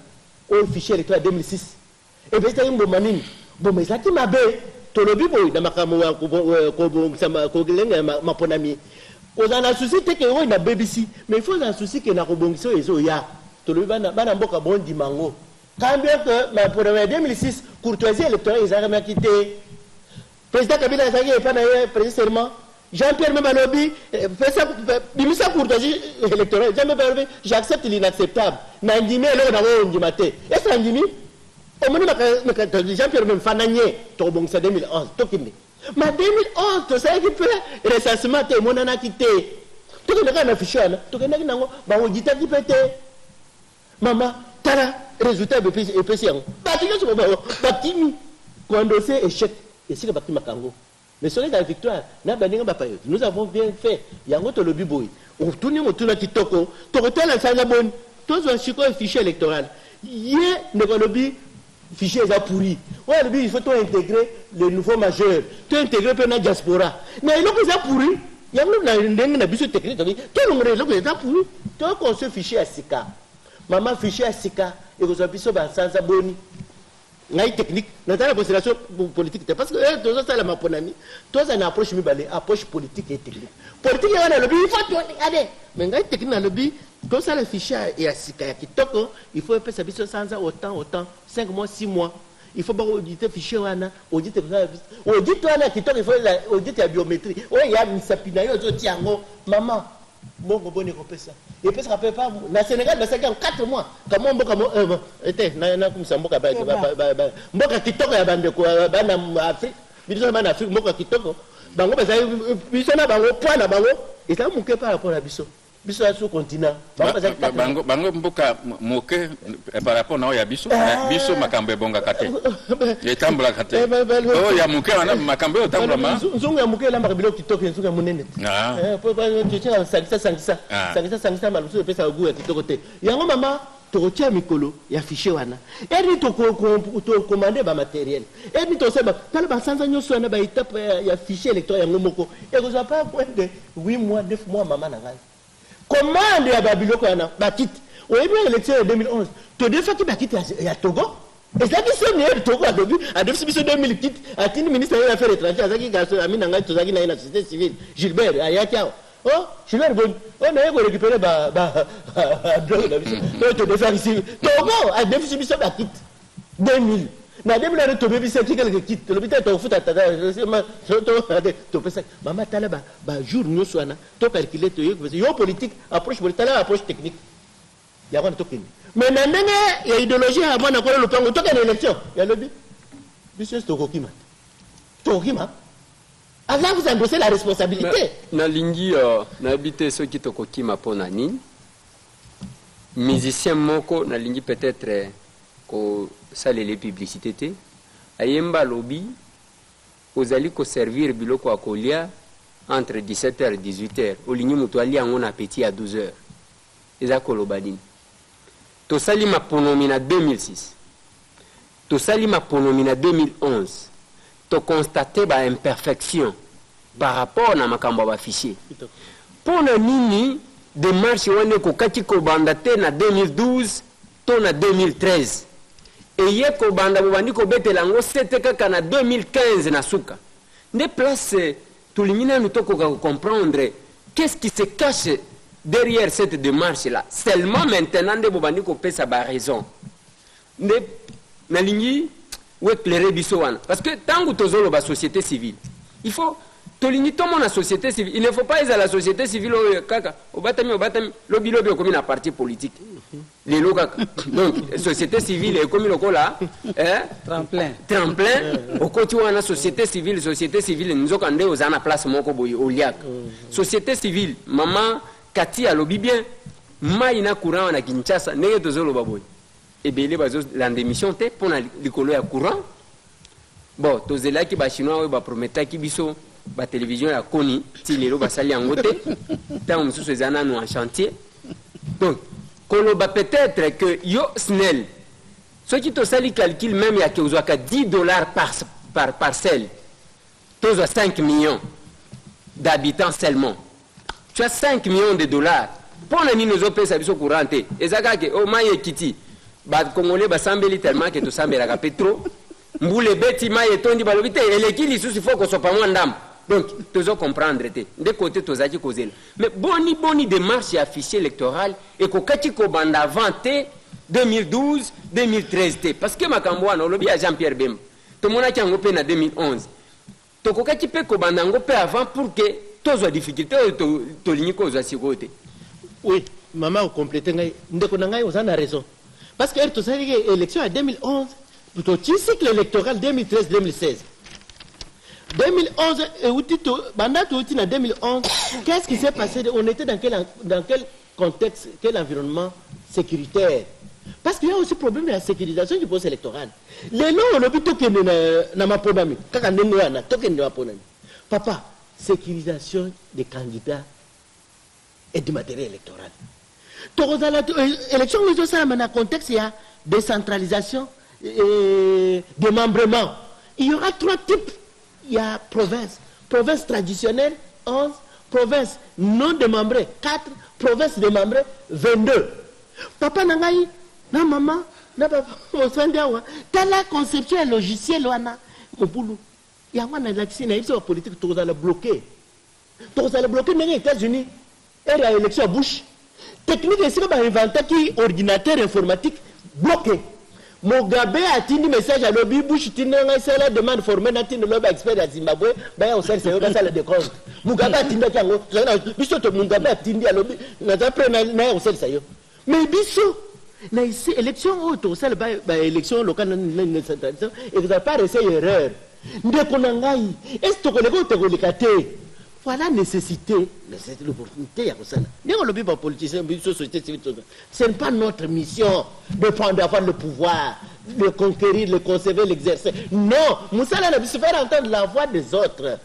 oyo fichier électoral 2006 epesaki mboma nini? Mboma ezalaki mabe. Tolobi boye na makambo ya kobongisa, kolenga maponami, kozala na souci te ke oyo nabebisi, mais il faut ozala na souci ke na kobongisa oyo ezoya. Tolobi bana mboka bondima yango, quand bien que maponami ya 2006, courtoisie électorale ezalaki te. Président Kabila azalaki epa na ye, président serment Jean Pierre Bemba alobi bimisa courtoisie électorale. Jean Pierre alobi: "J'accepte l'inacceptable." Nandimi eloko nango oyo ondima te. Ese nandimi? Omoni Jean-Pierre Bemba fanda nye, tokobongisa 2011, tokende. Ma 2011 tosalaki mpe recensement te, emonanaki te. Tokende kaka na fichier wana, tokendaki nango, baoditaki mpe te. Mama, tala résultat epesi yango. Bato nyonso bakimi koendosser échec esika bakimaka yango. Mais soki ezala victoire na baninga bapaya, nous avons bien fait. Yango tolobi boye, otuni motuna kitoko, tokotala sanza boni tozwa sikoyo fichier électoral. Ye ndeko alobi fichier eza pourri, oyo alobi il faut to intégrer le nouveau majeur, to intégrer mpe na diaspora. Mais eloko eza pourri yango, na ndenge na biso technique, tobi tolongola eloko eza pourri, toconstruire fichier ya sika. Mama, fichier ya sika ekozwa biso basanza boni? Ngai technique, nazala na considération politique te, parce que tozosala maponami, toza na approche mibale, approche politique et technique. Politique wana alobi il faut ade, mais ngai technique nalobi tosala fichier ya sika ya kitoko, il faut epesa biso sanza autant, autant 5 mois, 6 mois. Il faut baaudite fichier wana, audit, audit wana ya kitoko, il faut audit ya biométrie oyo ya misapi na yo ozotia yango. Mama, mbongo boni ekopesa? Epesaka mpe pa na Sénégal, basalaki yango 4 mois. Kamwa mboka ete nakumisa mboka, mboka kitoko ya bandeko bana Afrique, biso bana Afrique, mboka kitoko. Bango bazali biso na bango, poids na bango ezali moke par rapport na biso. Biso ya sous continent, bango bazali bango mboka moke par rapport na oyo ya biso. Biso makambo ebongaka te, etambolaka te. Oyo ya moke wana, makambo oyo etambolama. Nzungu ya moke elambaka biloko kitoko, nzungu ya monene te. Sangisa, sangisa, sangisa, sangisa, malusu epesaka goût ya kitoko te. Yango mama, tokotia mikolo ya fichier wana, eri tokomande bamatériel, eri tosala, tala basanza nyonso wana, baétape ya fichier électoral yango moko ekozwa pas moins de 8 mois, 9 mois. Mama na ngai, commande ya babiloko wana, bakits, oyebi élection ya 2011 todefaki bakits ya Togo. Ezalaki soni. Ye Togo alobi adefisi biso 2000 kits, atindi ministre ya affaires étrangères, azalaki garçon ami na ngai, tozalaki na ye na société civile, Gilbert, ayaki awa: "Oh Gilbert, boni o naye korécupérer badrogue na biso oyo todefaki." Togo adefisi biso bakits 2000. Na 2000 wana tobebisaki quelques kits, tolobi te tokofuta tata, topesaki. Mama, tala bajour nyonso wana, tocalcule, toyebi yo politique, approche politique, tala approche technique yango wana, tokende. Mais na ndenge ya idéologie ya mwana kolo lopango, tokende élection yalobi, biso nyonso tokokima, tokokima avant vous endosser la responsabilité. Nalingi nayebi te soki tokokima mpo na nini. Musicien moko, nalingi peut-être kosalela publicité te, ayemba, alobi ozali koservir biloko ya kolia entre 17h 18h, olingi moto alia yango na appétit ya 12h. Eza koloba nini? Tosali maponomi na 2006, tosali maponomi na 2011, toconstate baimperfection par rapport na makambo ya bafichier. Mpo na nini démarche wana ekokaki kobanda te na 2012 to na 2013? Eye kobanda, bobandi kobetela yango sete kaka na 2015 na suka. Nde place tolingi nanu tokoka kocomprendre qu'est-ce qui se cache derrière cette démarche là seulement maintenant nde bobandi kopesa baraison. Nde nalingi oéclaire biso wana, parce que ntango tozoloba société civile, il faut tolingi tomona société civile, il ne faut pas ezala société civile oyo kaka obatami, obatami lobi lobi okomi na parti politique lelo kaka. Donc société civile ekomi lokola, eh? Tremplin. Tremplin, okoti wana société civile, société civile, nzoka nde oza na place moko boye oliaka. Société civile, mama Kati alobi bien, mai na courant wana Kinshasa, ndenge tozoloba boye, ebele bazolanda émission te mpona likolo ya courant. Bon, tozelaki bachinois oyo baprometaki biso batélévision ya koni, ti lelo basali yango te. Ntango mosusu eza nanu en chantier. Donc koloba peut-être que yo SNEL, soki tosali calcul même ya ke ozwaka 10 $ par parcelle, tozwa 5 millions d'habitants seulement, tu as 5 millions de dollars. Mpo na nini ozopesa biso courant te? Eza kaka o mai ekiti, bakongolais basambeli tellement ke tosambelaka mpe trop, mbula ebeti, mai etondi, balobi te eleki lisusu, fo kosopa mwa ndambo. Donc tozo comprendre te nde kote tozalaki kozela. Mais boni boni démarche ya fichier électoral ekokaki kobanda avant te, 2012, 2013 te? Parce que makambo wana olobi ya Jean Pierre Bemba, tomonaki yango mpe na 2011. Tokokaki mpe kobanda yango mpe avant pour que tozwa difficulté oyo tolingi kozwa sikoyo te. Oui mama, okomplete ngai, ndeko na ngai, oza na raison, parce que heure tosalaki élection ya 2011, Totii cycle électoral 2013 2016 2011 euti to, banda touti na 2011. Qu'est-ce qui s'est passé? On était dans quel contexte, quel environnement sécuritaire? Parce qu'il y a aussi problème de la sécurisation du processus électoral. Lelo olobi tokende na maponami kaka ndenge wana, tokende na maponami, papa. Sécurisation des candidats et du matériel électoral, tokozala élection oyo ezosalama na contexte ya décentralisation et démembrement. Il y aura trois types. Il y a province, province traditionnelle 11, province non démembrée 4, province démembrée 22. Papa na ngai na mama na papa osandi awa, tala conception ya logiciel wana, mobulu yango wana elakisi na biso bapolitique tokozala bloqué, tokozala bloqué ndenge États-Unis ère ya élection ya Bush. Technique esika bainventaki ordinateur informatique, bloqué. Mugabe atindi message, alobi: "Bush, tinda ngai, sala demande formelle, natindi lobi baexpert ya Zimbabwe baya kosalisa yo, basala décompte." Mugabe atindaki yango. Biso to Mugabe atindi, alobi: "Naza prêt, naya kosalisa yo." Mais biso na isi élection oyo tokosala, baélection locale, ekozala par essai erreur. Ndeko na ngai, est tokoleka oyo tokoleka te? Voilà nécessité, l'opportunité ya kosala ndenge olobi. Bapoliticien, biso société civile, ce n'est pas notre mission de prendre, d'avoir le pouvoir, le conquérir, le conserver, l'exercer. Non, mosala na biso, faire entendre la voix des autres.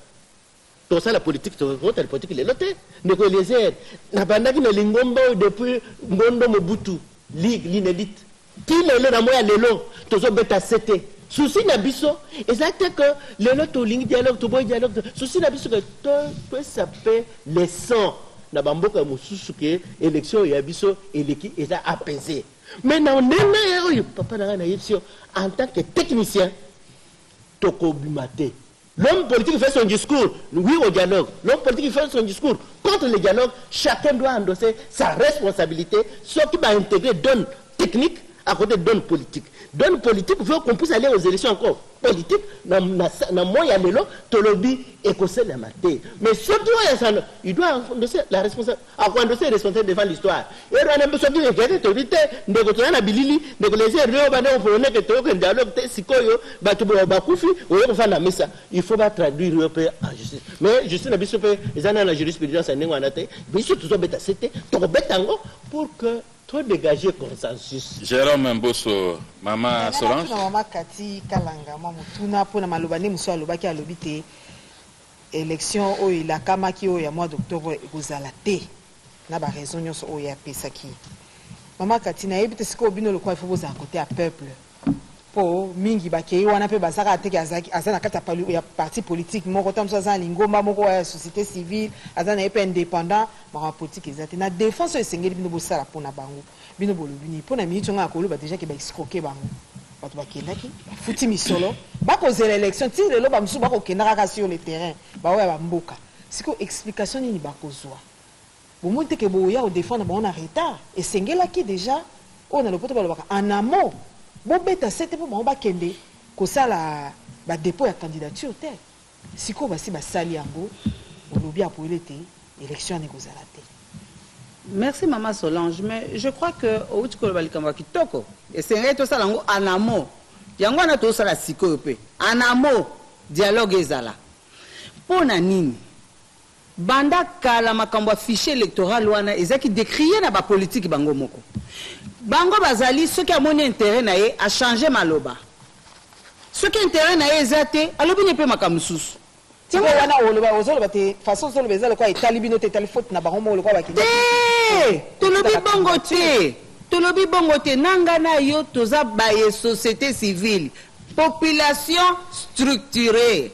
Tosala politique, tokotala politique lelo te. Ndeko Eliezer, nabandaki na lingomba oyo depuis Ngondo Mobutu, ligue l'inélite, ti lelo na moya. Lelo tozobeta sete. Souci na biso eza te ke lelo tolingi dialogue, toboyi dialogue. Souci na biso ke topesa mpe leçon na bamboka mosusu ke élection ya biso eleki eza apaisé. Mais na ndenge oyo, papa na ngai, nayebisi yo, en tant que technicien, tokobima te. L'homme politique fait son discours oui au dialogue, l'homme politique fait son discours contre le dialogue. Chacun doit endosser sa responsabilité. Soki baintégrer donne technique à côté de donne politique, donne politique veut qu'on puisse aller aux élections encore politique na moya ya lelo tolobi ekoselema te. Mais soki oyo asala, il doit endosser la responsabilité, akoendosser responsabilité devant l'histoire. Ero wana mpe soki ekeke tolobi te. Ndeko, toza na bilili, ndeko Lezer, oyo bande kopolone ke toyokende dialogue te. Sikoyo bato bakufi, oyo kofanda mesa, il faut batraduire yo mpe en justice. Mais justice na biso mpe eza nana na jurisprudence ya ndenge wana te. Biso tozobeta se te, tokobeta yango pour que todégage consensus. Jérôme Mboso, mama Solange. Na mama Kati Kalanga mwa motuna mpona maloba nde mosusu alobaki. Alobi te élection oyo elakamaki, oyo ya mois d'octobre, ekozala te na baraison nyonso oyo apesaki. Mama Kati, nayebi te sikoyo bino lokola ifo bozala kote ya peuple, mpo mingi bakei wana mpe bazaka teke aza na kati ya parti politique moko ta mosusu, aza na lingomba moko ya société civile, aza na ye mpe indépendant. Makambo politique eza te na défense oyo esengeli bino bosala mpona bango. Bino bolobi nini mpo na miniti onga ya koloba déjà ke baescroquer bango? Bato bakendaki, bafuti misolo, bakozela élection ti lelo. Bamosusu bakokenda kaka sur le terrain, baoyo ya bamboka. Sikoyo explication nini bakozwa? Bomoni te ke boya kodéfendre bango na retard? Esengelaki déjà oyo na lopoto balobaka en amont, bobeta se te mpo bango bakende kosala badépôt ya candidature te. Sikoyo basi basali yango, olobi apoyele te élection wana ekozala te. Merci, mama Solange. Mais je crois que outi koloba likambo ya kitoko. Esengeli tosala yango en amont. Yango wana tosala sikoyo mpe en amont, dialogue ezala. Mpo na nini? Banda kala, makambo ya fichier électoral wana ezalaki décrié na bapolitike bango moko. Bango bazali, soki amoni intérêt na ye, achange maloba. Soki intérêt na ye eza te, alobi ne mpe makambo mosusu. Sikoyo wana oloba, ozoloba te, façon ozoloba eza lokola etali bino te, etali faute na bango moko lokola bakendaki. Te, tolobi bongo te, tolobi bongo te. Na nga na yo toza baye société civile, population structurée.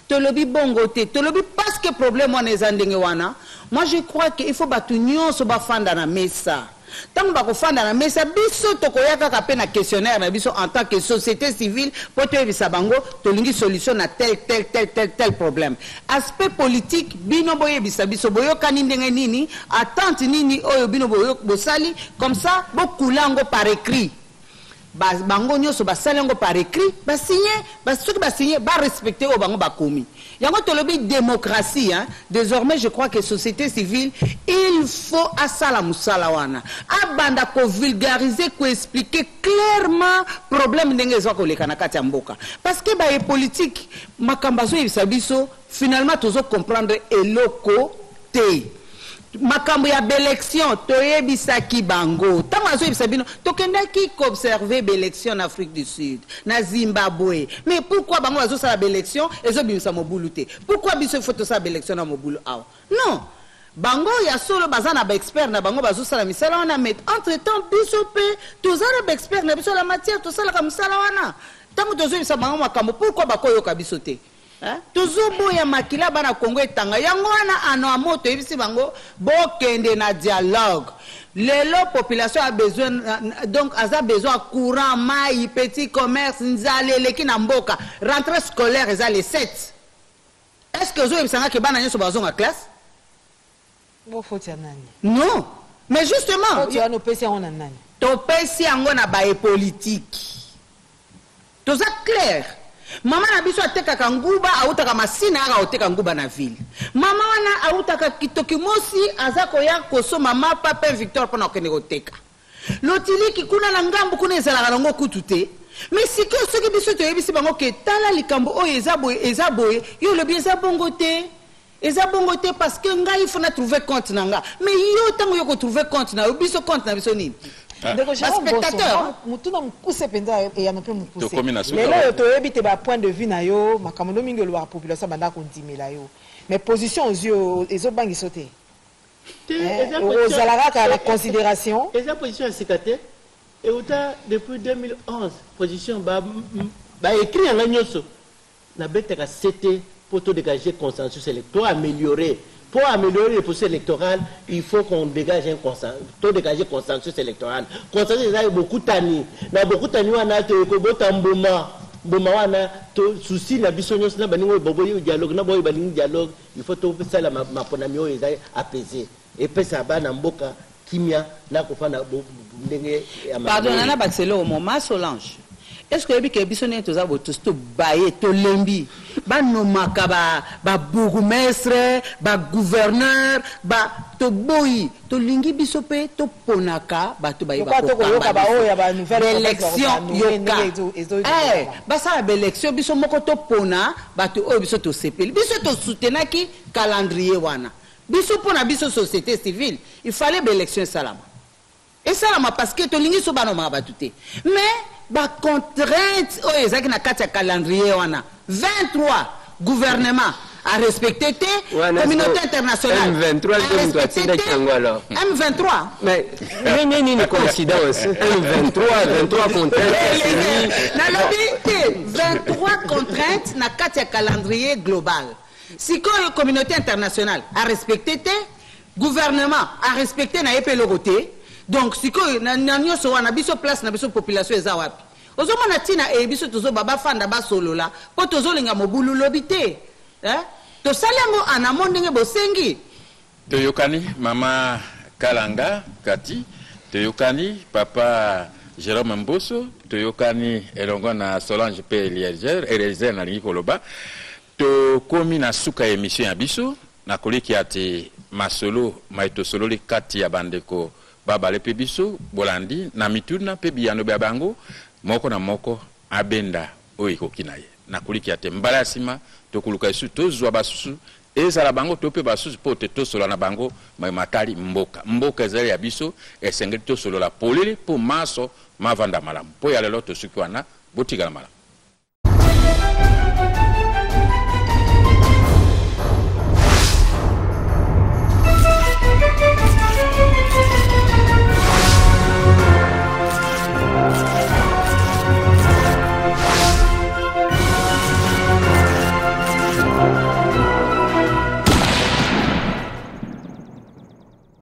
Tolobi bongo te. Tolobi parce que problème wana eza ndenge wana. Moi, je crois que il faut bato nyonso bafanda na mesa. Ntango bakofanda na mesa, biso tokoya kaka mpe na questionnaire na biso en tant que société civile mpo toyebisa bango tolingi solution na tel, tel, tel, tel, tel problème. Aspect politique, bino boyebisa biso boyokani ndenge nini, attente nini oyo bino bosali. Comme ça bokula yango par écrit. Ba, bango nyonso basali yango par écrit, basigne ba, soki basigne, barespecte oyo bango bakomi. Yango tolobi démocratie, hein. Désormais, je crois que société civile, il faut asala mosala wana, abanda kovulgariser, koexpliquer clairement problème ndenge eza koleka na kati ya mboka, parce que baye politique, makambo azoyebisa biso, finalement tozocomprendre eloko te. Makambo ya baélection, toyebisaki bango ntango azoyebisa bino, tokendaki koobserve baélection na Afrique du Sud, na Zimbabwe. Mais pourquoi bango bazosala baélection, ezobimisa mobulu te? Pourquoi biso il faut tosala baélection na mobulu awa? Non, bango ya solo baza na baexpert na bango, bazosala misala wana, mais entre temps biso mpe toza na baexpert na biso la matière, tosalaka mosala wana. Ntango tozoyebisa bango makambo, pourquoi bakoyoka biso te? Hein? Tozoboya makila bana Kongo etanga. Yango wana ano amo toyebisi bango, bokende na dialogue. Lelo population a besoin donc aza besoin ya courant, mai, petit commerce, nzala eleki na mboka. Rentrée scolaire eza le 7. Est ce que ozoyebisanga ke bana nyonso bazonga classe? Bofoti ya nani? Non, mais justement, Foti wana opesi yango na nani? Topesi yango na baye politike. Toza clair. Mama na biso atekaka nguba, autaka Masina, aka koteka nguba na ville. Mama wana autaka Kitoki Mosi, aza koya kosomba mapa, pain Victoire, mpona kokende koteka lotiliki kuna na ngambu kuna. Ezalaka nango kutu te. Mais sikoyo, soki biso toyebisi bango ke tala likambo oyo eza boye, eza boye, yo olobi eza bongo te, eza bongo te, parce que ngai faut na trouver compte na nga. Mais yo, ntango yo kotrouver compte na yo, biso compte na biso nini? Ndeko Jérôme Boso, Baspectateur. Motuna mokuse mpenza, eyano mpe mokuse. Tokomi na suka. Lelo oyo toyebi te bapoint de vue na yo, makambo ndo mingi olobaka, population banda kondimela yo, mais position ozwi oyo ezobangisa te? Te, Eh, eza position- ozala kaka na considération. Eza position ya sika te, euta depuis 2011. Position baécrit yanga nyonso, nabetaka sete mpo todégage consensus électoral, améliorer. Pour améliorer le processus électoral, il faut qu'on dégage un consensus, to dégager consensus électoral. Consensus eza bokutani na bokutani wana, tokobota mbuma. Mbuma wana to souci na biso nyonso, na baningi oyo boboyi dialogue, na boyo balingi dialogue. Il faut tosala maponami oyo eza apaisé, epesa bana mboka kimia na kofanda ndenge ya Pardon, malamu. nana bakisa eloko mo. Ma Solange, est ce que oyebi ke biso ndenge toza boye, tosi tobaye, tolembi banomaka babourgmestre, bagouverneur ba, toboyi. Tolingi biso mpe toponaka bato bayeba. Lokola tokoyoka baoyo ya ba nouvelle Baélection, province yoka. ndenge Eh, basala baélection, biso moko topona bato oyo biso tosepeli. Biso tosoutenaki calendrier wana. Biso, mpo na biso société civile, il fallait baélection esalama, esalama, parce que tolingi so banomaka bato te. Mais bacontrainte oyo ezalaki na kati ya calendrier wana, 23, gouvernement a respecté te, Wana communauté so- internationale M23 a nde moto respecté atindaki te. yango alors. M23. Mais ndenge nini coïncidence M23, 23 contraintes asini? Nalobi te, 23 contraintes na kati ya calendrier global. Sikoyo communauté internationale a respecté te, gouvernement a respecté na ye mpe eloko te. Donc sikoyo na nyonso wana, biso place na biso population eza wapi? Ozomona ntina e biso tozoba bafanda, basolola, mpo tozolinga mobulu lobi te, eh? Tosali yango anamo ndenge bosengi. Toyokani, mama Kalanga Kati, toyokani, papa Jérôme Mboso, toyokani elongo na Solange mpe Eliezer. Eliezer, nalingi koloba tokomi na suka ya émission ya biso. Nakoliki ati masolo mai tosololi kati ya bandeko babale mpe biso bolandi na mituna mpe biyano bya bango, moko na moko abenda oyo ekoki na ye. Nakoliki ate mbala ya nsima tokoluka esu tozwa basusu, ezala bango to mpe basusu, mpo te tosolola na bango matali mboka. Mboka ezali ya biso, esengeli tosolola polele mpo maso mavanda malamu. Mpo ya lelo tosuki wana. Botikala malamu.